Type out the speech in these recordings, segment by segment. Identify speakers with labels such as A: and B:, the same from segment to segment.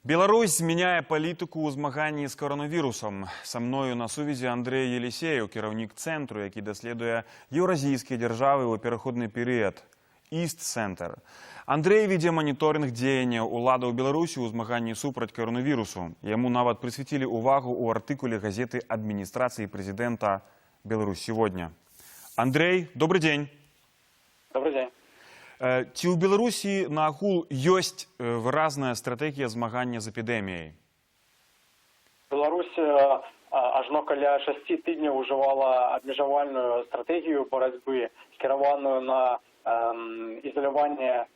A: Беларусь змяняе палітыку ў змаганні з каронавірусам. Са мною на сувязі Андрэй Елісееў, кіраўнік цэнтру, які даследуе еўразійскія дзяржавы ў пераходны перыяд. Іст Цэнтр. Андрэй вядзе маніторынг дзеянняў уладаў Беларусі ў змаганні супраць каронавірусу. Яму нават прысвяцілі ўвагу ў артыкуле газеты адміністрацыі прэзідэнта «Беларусь сегодня». Андрэй, добры дзень.
B: Добры дзень.
A: Ці ў Беларусі наогул ёсць выразная стратэгія змагання з эпідэміяй?
B: Беларусь ажно каля 6 тыдняў ужывала абмежавальную стратэгію барацьбы, скіраваную на ізаляванне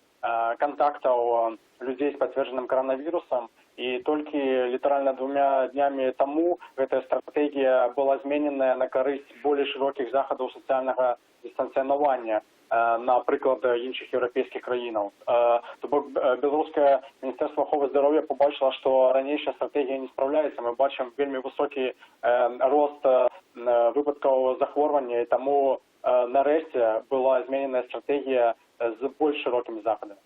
B: кантактаў людзей з пацверджаным каранавірусам. І толькі літаральна 2 днямі таму гэтая стратэгія была змененая на карысць болей шырокіх захадаў сацыяльнага дыстанцыянавання, на прыклад іншых еўрапейскіх краінаў. То бок беларускае міністэрства аховы здароўя побачыла, што ранейшая стратэгія не спраўляецца. Мы бачым вельмі высокі рост выпадкаў захворвання, і таму нарэшце была змененая стратэгія з больш шырокімі захадамі.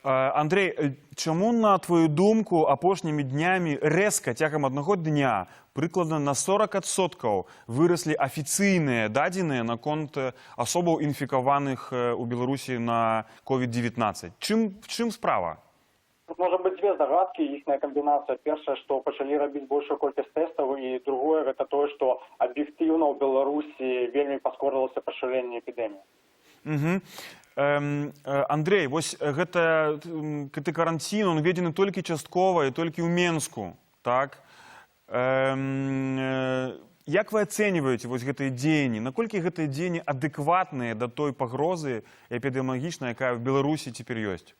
A: Андрэй, чаму, на твою думку, апошнімі днямі рэзка, цягам аднаго дня, прыкладна на 40% выраслі афіцыйныя дадзеныя наконт асобаў, інфікаваных у Беларусі на COVID-19? Чым справа?
B: Тут можа быць дзве здагадкі, іхная камбінацыя. Першае, што пачалі рабіць большую колькасць тэстаў, і другое, гэта тое, што аб'ектыўна ў Беларусі вельмі паскорылася пашырэнне эпідэміі.
A: Угу. Андрэй, вось гэты каранцін, он уведзены толькі часткова і толькі ў Менску, так? Як вы ацэньваеце вось гэтыя дзеянні? Наколькі гэтыя дзеянні адэкватныя да той пагрозы эпідэміялагічнай, якая ў Беларусі цяпер ёсць?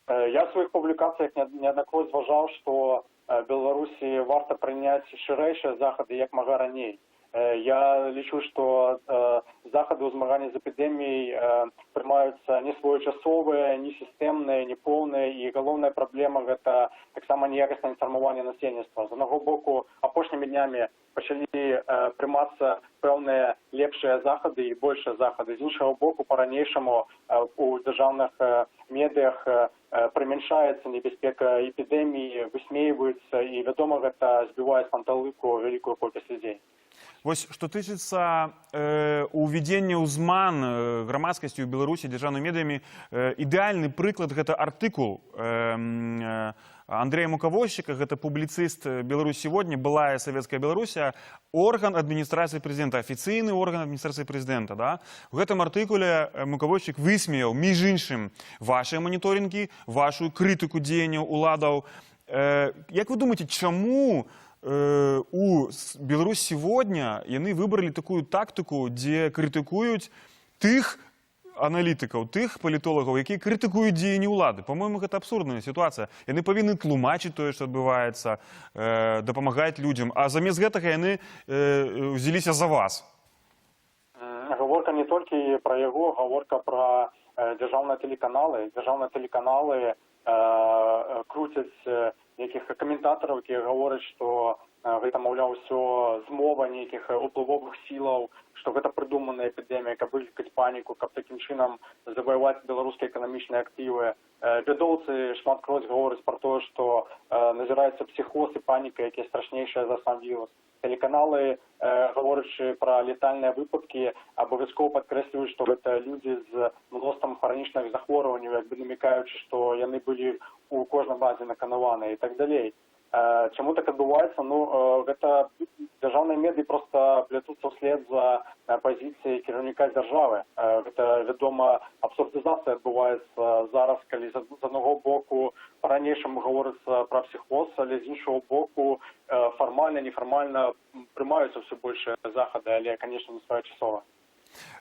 B: Я в сваіх публікацыях неаднакроць зважаў, што Беларусі варта прыняць шырэйшыя захады як мага раней. Я лічу, што захады ў змаганні з эпідэміяй прымаюцца не своечасовыя, не сістэмныя, не поўныя, і галоўная праблема — гэта таксама неякаснае інфармаванне насельніцтва. З аднаго боку, апошнімі днямі пачалі прымацца пэўныя лепшыя захады і большыя захады. З іншага боку, па-ранейшаму у дзяржаўных медыях прымяншаецца небяспека эпідэміі, высмейваюцца, і, вядома, гэта збівае з панталыку вялікую колькасць людзей.
A: Вось што тычыцца увядзення ў зман грамадскасці ў Беларусі дзяржаўнымі медыямі, ідэальны прыклад — гэта артыкул Андрэя Мукавозчыка, гэта публіцыст «Беларусь сегодня», былая «Советская Белоруссия», орган адміністрацыі прэзідэнта, афіцыйны орган адміністрацыі прэзідэнта. Да? У гэтым артыкуле Мукавозчык высмеяў, між іншым, вашыя маніторынгі, вашу крытыку дзеянняў уладаў. Як вы думаеце, чаму у «Беларусь сегодня» яны выбралі такую тактыку, дзе крытыкуюць тых аналітыкаў, тых палітолагаў, якія крытыкуюць дзеянні ўлады? По-моему, гэта абсурдная сітуацыя. Яны павінны тлумачыць тое, што адбываецца, дапамагаць людзям, а замест гэтага яны ўзяліся за вас.
B: Гаворка не толькі пра яго, гаворка пра дзяржаўныя тэлеканалы. Дзяржаўныя тэлеканалы круцяць нейкіх каментатараў, якія гавораць, што гэта, маўляў, усё змова нейкіх уплывовых сілаў, што гэта прыдуманая эпідэмія, каб выклікаць паніку, каб такім чынам заваяваць беларускія эканамічныя актывы. Вядоўцы шматкроць гавораць пра тое, што назіраецца псіхоз і паніка, якія страшнейшая за сам вірус. Тэлеканалы, гаворачы пра летальныя выпадкі, абавязкова падкрэсліваюць, што гэта людзі з мноствам хранічных захворванняў, як бы намікаючы, што яны былі у кожным разе наканаваныя, і так далей. Чаму так адбываецца? Ну, гэта дзяржаўныя медыі проста плятуцца ўслед за пазіцыяй кіраўніка дзяржавы. Гэта, вядома, абсурдызацыя адбываецца зараз, калі з аднаго боку па-ранейшаму гаворыцца пра псіхоз, але з іншага боку фармальна, нефармальна прымаюцца ўсё большыя захады, але, конечно, не своечасова.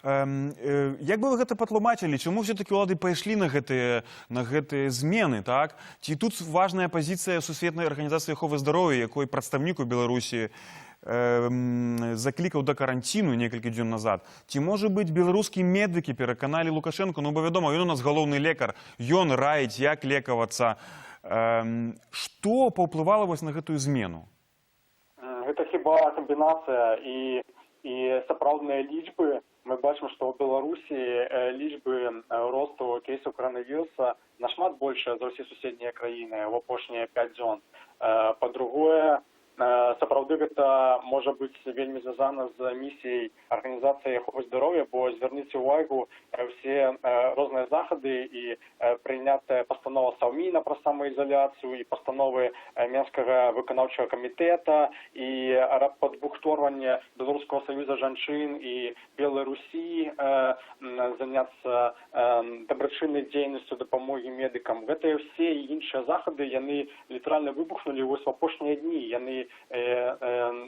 A: Як бы вы гэта патлумачылі, чаму все-таки ўлады пайшлі на гэтыя змены, так? Ці тут важная пазіцыя Сусветнай арганізацыі аховы здароўя, якой прадстаўнік у Беларусі заклікаў да каранціну некалькі дзён назад? Ці, можа быць, беларускія медыкі пераканалі Лукашэнку? Ну, бо, вядома, ён у нас галоўны лекар, ён раіць, як лекавацца. Што паўплывала вось на гэтую змену?
B: Гэта хіба камбінацыя і сапраўдныя лічбы. Мы бачым, што ў Беларусі лічбы росту кейсаў каранавіруса нашмат большыя за ўсе суседнія краіны ў апошнія 5 дзён. Па-другое, сапраўды гэта можа быць вельмі звязана з місіяй Арганізацыі аховы здароўя, бо звярніце ўвагу, усе розныя захады і прынятая пастанова Саўміна пра самаізаляцыю, і пастановы Менскага выканаўчага камітэта, і падбухторванне Беларускага саюза жанчын і Беларусі заняцца дабрачыннай дзейнасцю дапамогі медыкам. Гэтыя ўсе і іншыя захады, яны літаральна выбухнулі вось в апошнія дні.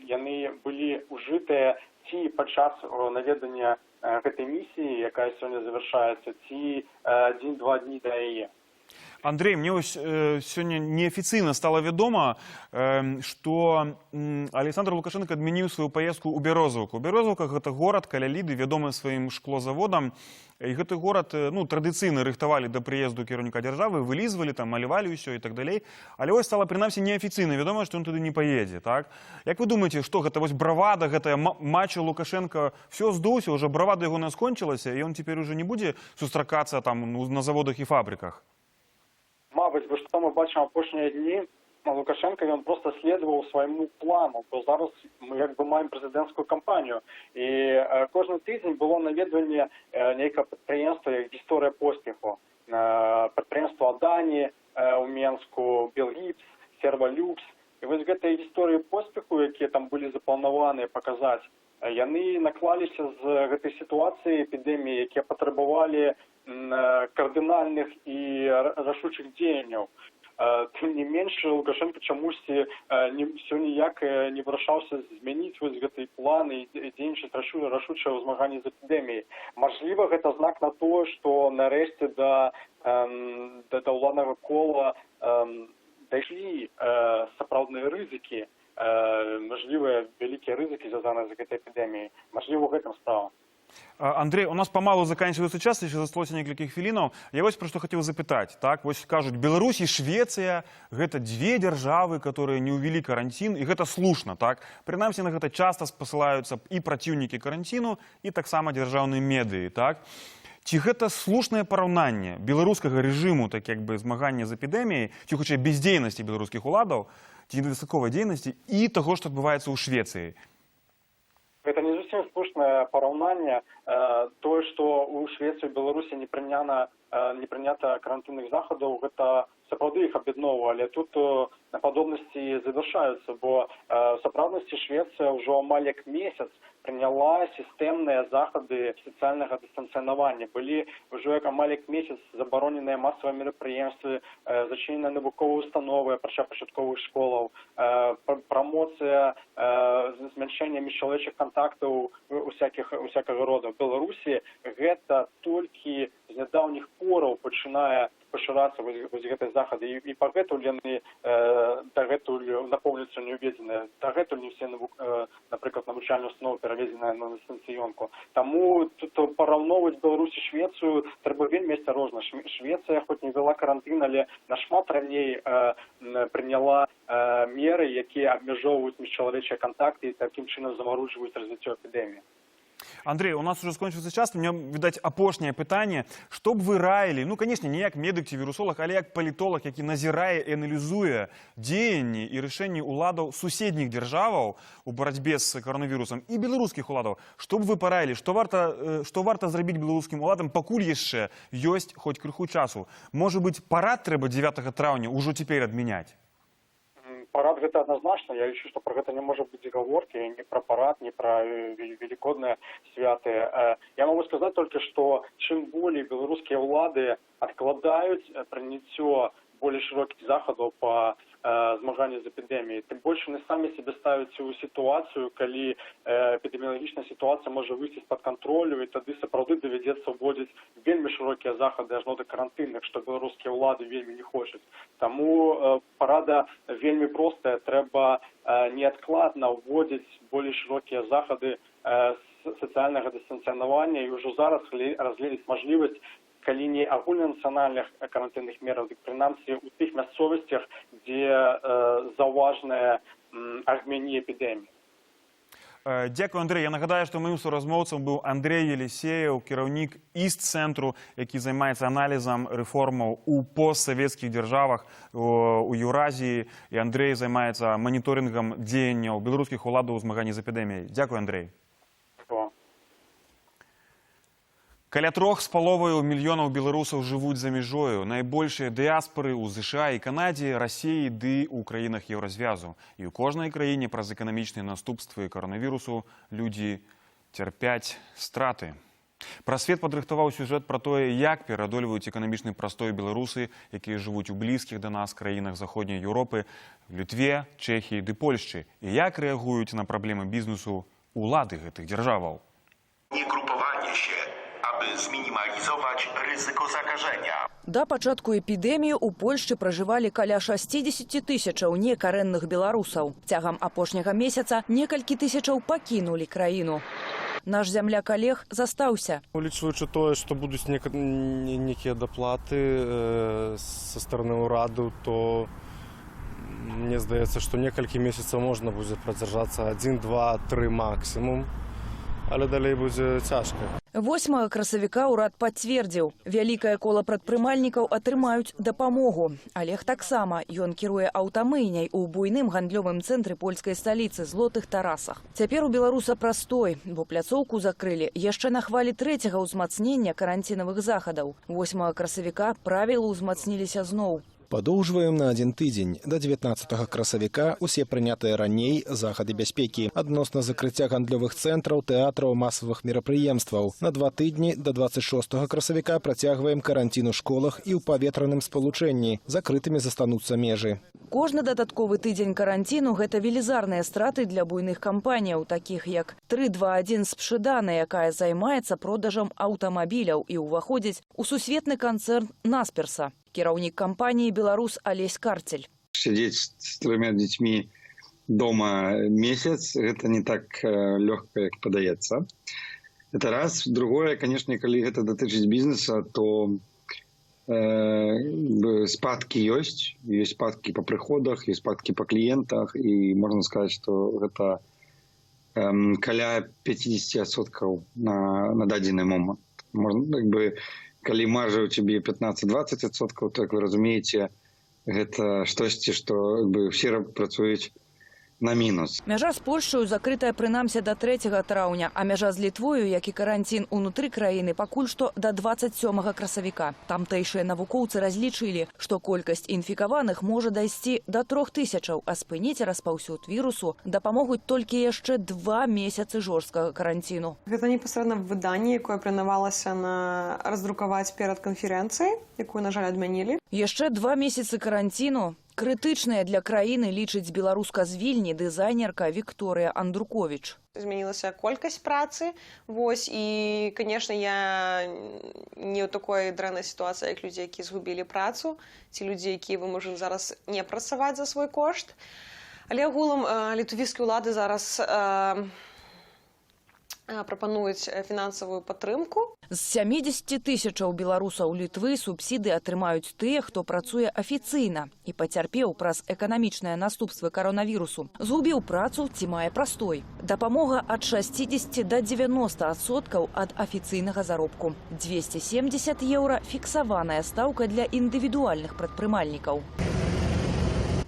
B: Яны былі ўжытыя ці падчас наведання гэтай місіі, якая сёння завяршаецца, ці адзін-два дні да яе.
A: Андрэй, мне вось сёння неафіцыйна стала вядома, што Аляксандр Лукашэнка адмяніў сваю паездку ў Бярозаўку. Бярозаўка — гэта горад каля Ліды, вядомы сваім шклозаводам. І гэты горад ну, традыцыйна рыхтавалі да прыезду кіраўніка дзяржавы, вылізвалі там, малявалі ўсё і так далей. Але вось стала прынамсі неафіцыйна вядома, што ён туды не паедзе. Так? Як вы думаеце, што гэта вось бравада, гэтая мачо Лукашэнка всё здуўся, уже бравада яго не скончылася, і ён цяпер уже не будзе сустракацца там, ну, на заводах і фабрыках?
B: Мабыць, бо што мы бачым апошнія дні, Лукашэнка, ён просто следаваў свайму плану, бо зараз мы як бы маем прэзідэнцкую кампанію. І кожны тыдзень было наведванне нейкага прадпрыемства як гісторыя поспеху. Прадпрыемства Адані ў Менску, Белгіпс, Сервалюкс. І вось гэтыя гісторыі поспеху, якія там былі запланаваныя паказаць, яны наклаліся з гэтай сітуацыі эпідэміі, якія патрабавалі кардынальных і рашучых дзеянняў. Тым не менш, Лукашэнка чамусьці не всё ніяк не вырашаўся змяніць вось гэты план і дзейнічаць рашуча ў змаганні з эпідэміяй. Мажліва, гэта знак на тое, што нарэшце да ўладнага кола дайшлі сапраўдныя рызыкі, мажлівыя вялікія рызыкі, звязаныя з гэтай эпідэміяй. Мажліва, у гэтым справа.
A: Андрэй, у нас памалу заканчваецца час, яшчэ засталося некалькі хвілінаў. Я вось пра што хацеў запытаць. Так, вось кажуць, Беларусь і Швецыя — гэта дзве дзяржавы, которые не ўвялі каранцін, і гэта слушна, так? Прынамсі, на гэта часта спасылаюцца і праціўнікі каранціну, і таксама дзяржаўныя медыі, так? Ці гэта слушнае параўнанне беларускага рэжыму, так як бы змагання з эпідэміяй, ці хутчэй бездзейнасці беларускіх уладаў, ці недастатковай дзейнасці і таго, што адбываецца ў Швецыі?
B: Гэта не зусім слушнае параўнанне. Тое, што ў Швецыі, Беларусі не прынята карантынных захадаў, гэта сапраўды іх аб'ядноўвае, але тут падобнасці завяршаюцца, бо ў сапраўднасці Швецыя ўжо амаль як месяц прыняла сістэмныя захады сацыяльнага дыстанцыянавання. Былі ўжо як амаль як месяц забароненыя масавыя мерапрыемствы, зачыненыя навуковыя установы, апрача пачатковых школаў, прамоцыя змяншэння міжчалавечых кантактаў усякага роду. В Беларусі гэта толькі з нядаўніх пораў пачынае пашырацца вось гэтыя захады, і пагэтуль яны дагэтуль напоўніцу не ўведзеныя, дагэтуль не ўсе напрыклад, навучальныя установы пераведзеныя на дыстанцыёнку. Таму тут параўноўваць Беларусь і Швецыю трэба вельмі асцярожна. Швецыя хоць не вяла карантын, але нашмат раней прыняла меры, якія абмяжоўваюць міжчалавечыя кантакты і такім чынам замаруджваюць развіццё эпідэміі.
A: Андрэй, у нас уже скончыўся час, у меня, відаць, апошняе пытанне. Што б вы раілі, ну, конечно, не як медык ці вірусолаг, але як палітолаг, які назірае і аналізуе дзеянні і рашэнні ўладаў суседніх дзяржаваў у барацьбе з каронавірусам і беларускіх уладаў, што б вы параілі, што варта зрабіць беларускім уладам, пакуль яшчэ ёсць хоць крыху часу? Можа быць, парад трэба 9 траўня ўжо цяпер адмяняць?
B: Парад — гэта адназначна. Я лічу, што пра гэта не можа быць гаворкі, ні пра парад, ні пра велікодныя святы. Я могу сказаць толькі, што чым болей беларускія ўлады адкладаюць прыняццё болей шырокіх захадаў па змаганню з эпідэміяй, тым больш яны самі сябе ставяць у сітуацыю, калі эпідэміялагічная сітуацыя можа выйсці з-пад кантролю, і тады сапраўды давядзецца ўводзіць вельмі шырокія захады, ажно да карантынных, што беларускія ўлады вельмі не хочуць. Таму парада вельмі простая: трэба неадкладна ўводзіць болей шырокія захады сацыяльнага дыстанцыянавання і ўжо зараз разгледзець мажлівасць калі не агульнанацыянальных карантынных мераў, дык прынамсі у тых мясцовасцях, дзе заўважнае агмянне эпідэміі.
A: Дзякую, Андрэй. Я нагадаю, што маім суразмоўцам быў Андрэй Елісееў, кіраўнік Іст-цэнтру, які займаецца аналізам рэформаў у постсавецкіх дзяржавах у Еўразіі. І Андрэй займаецца маніторынгам дзеянняў беларускіх уладаў у змаганні з эпідэміяй. Дзякую, Андрэй.
B: Дякую.
A: Каля 3,5 мільёнаў беларусаў жывуць за мяжою. Найбольшыя дыяспары ў ЗША і Канадзе, Расіі ды ў краінах Еўразвязу. І ў кожнай краіне праз эканамічныя наступствы каронавірусу людзі цярпяць страты. Прасвет падрыхтаваў сюжэт пра тое, як пераадольваюць эканамічны прастой беларусы, якія жывуць у блізкіх да нас краінах Заходняй Еўропы, Літве, Чэхіі ды Польшчы, і як рэагуюць на праблемы бізнесу улады гэтых дзяржаваў.
C: Nie grupowanie się, aby zminimalizować ryzyko zakażenia.
D: Да пачатку эпідэміі ў Польшчы пражывалі каля 60 тысячаў некарэнных беларусаў. Цягам апошняга месяца некалькі тысячаў пакінулі краіну. Наш зямляк Алег застаўся.
E: Улічваючы тое, што будуць нейкія даплаты са стороны ўраду, то мне здаецца, што некалькі месяцаў можна будзе прадзяржацца, адзін, два, тры максімум. Але далей будзе цяжка.
D: 8 красавіка ўрад пацвердзіў: вялікае кола прадпрымальнікаў атрымаюць дапамогу. Алег таксама. Ён кіруе аўтамыйняй у буйным гандлёвым цэнтры польскай сталіцы, Злотых Тарасах. Цяпер у беларуса прастой, бо пляцоўку закрылі яшчэ на хвалі трэцяга ўзмацнення каранцінавых захадаў. 8 красавіка правілы ўзмацніліся зноў.
F: Падоўжваем на адзін тыдзень да 19 красавіка усе прынятыя раней захады бяспекі адносна закрыцця гандлёвых цэнтраў, тэатраў, масавых мерапрыемстваў. На 2 тыдні да 26 красавіка працягваем каранцін у школах і ў паветраным спалучэнні. Закрытымі застануцца межы.
D: Кожны дадатковы тыдзень каранціну — гэта велізарныя страты для буйных кампаніяў, такіх як 321 Спшедана, якая займаецца продажам аўтамабіляў і ўваходзіць у сусветны канцэрн Насперса. Кіраўнік кампаніі — беларус Алесь Карцель.
G: Сидеть с тремя детьми дома месяц — это не так лёгка, як падаецца. Это раз. Другое, конечно, калі гэта датычыць бізнеса, то спадкі ёсць, ёсць спадкі па прыходах, ёсць спадкі па кліентах, і можна сказаць, што гэта каля 50% на дадзены момант. Можна, як бы, калі маржа ў цябе 15-20%, то, як вы разумееце, гэта штосьці, што, як бы, все працуюць на мінус.
D: Мяжа з Польшчаю закрытая прынамсі да 3 траўня, а мяжа з Літвою, як і каранцін унутры краіны, пакуль што да 27 красавіка. Тамтэйшыя навукоўцы разлічылі, што колькасць інфікаваных можа дайсці да 3000, а спыніць распаўсюд вірусу дапамогуць толькі яшчэ 2 месяцы жорсткага каранціну.
H: Гэта непасрэдна выданне, якое планавалася на раздрукаваць перад канферэнцыяй, якую, на жаль, адмянілі.
D: Яшчэ 2 месяцы каранціну крытычныя для краіны, лічыць беларуска з Вільні, дызайнерка Вікторыя Андруковіч.
H: Змянілася колькасць працы, вось, і, конечно, я не ў такой дрэннай сітуацыі, як людзі, якія згубілі працу, ці людзі, якія вымушаны зараз не працаваць за свой кошт. Але агулам літвійскія ўлады зараз прапануюць фінансавую падтрымку.
D: З 70 тысячаў беларусаў Літвы субсідыі атрымаюць тыя, хто працуе афіцыйна і пацярпеў праз эканамічныя наступствы каронавірусу, згубіў працу ці мае прастой. Дапамога ад 60 до 90% ад афіцыйнага заробку. 270 еўра — фіксаваная стаўка для індывідуальных прадпрымальнікаў.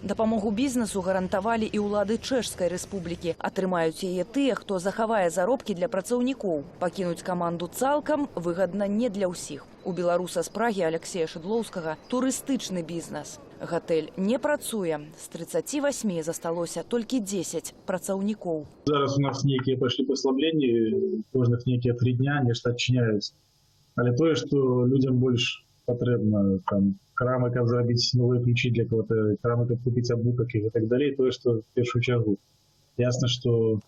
D: Дапамогу бізнесу гарантавалі і ўлады Чэшскай Рэспублікі. Атрымаюць яе тыя, хто захавае заробкі для працаўнікоў. Пакінуць каманду цалкам выгадна не для ўсіх. У беларуса з Прагі Аляксея Шыдлоўскага турыстычны бізнес. Гатэль не працуе. З 38 засталося толькі 10 працаўнікоў.
I: Зараз у нас нейкія пайшлі паслабленні, кожных нейкія 3 дня нешта адчыняюць. Але тое, што людзям больш патрэбна, там крамы, каб зрабіць новыя ключі для кого-то, крамы, каб купіць абутак і так далей, тое, што в першую чаргу. Ясна, што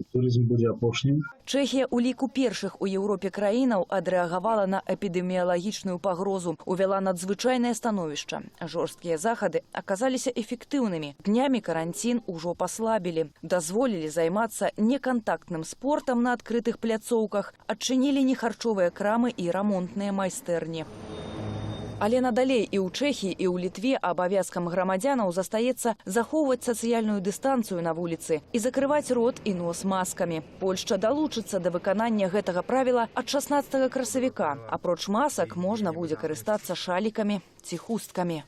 I: турызм будзе апошнім.
D: Чэхія ў ліку першых у Еўропе краінаў адрэагавала на эпідэміялагічную пагрозу, увяла надзвычайнае становішча. Жорсткія захады аказаліся эфектыўнымі. Днямі каранцін ужо паслабілі. Дазволілі займацца некантактным спортам на адкрытых пляцоўках, адчынілі нехарчовыя крамы і рамонтныя майстэрні. Але надалей і ў Чэхіі, і ў Літве абавязкам грамадзянаў застаецца захоўваць сацыяльную дыстанцыю на вуліцы і закрываць рот і нос маскамі. Польшча далучыцца да выканання гэтага правіла ад 16 красавіка. Апроч масак можна будзе карыстацца шалікамі ці хусткамі.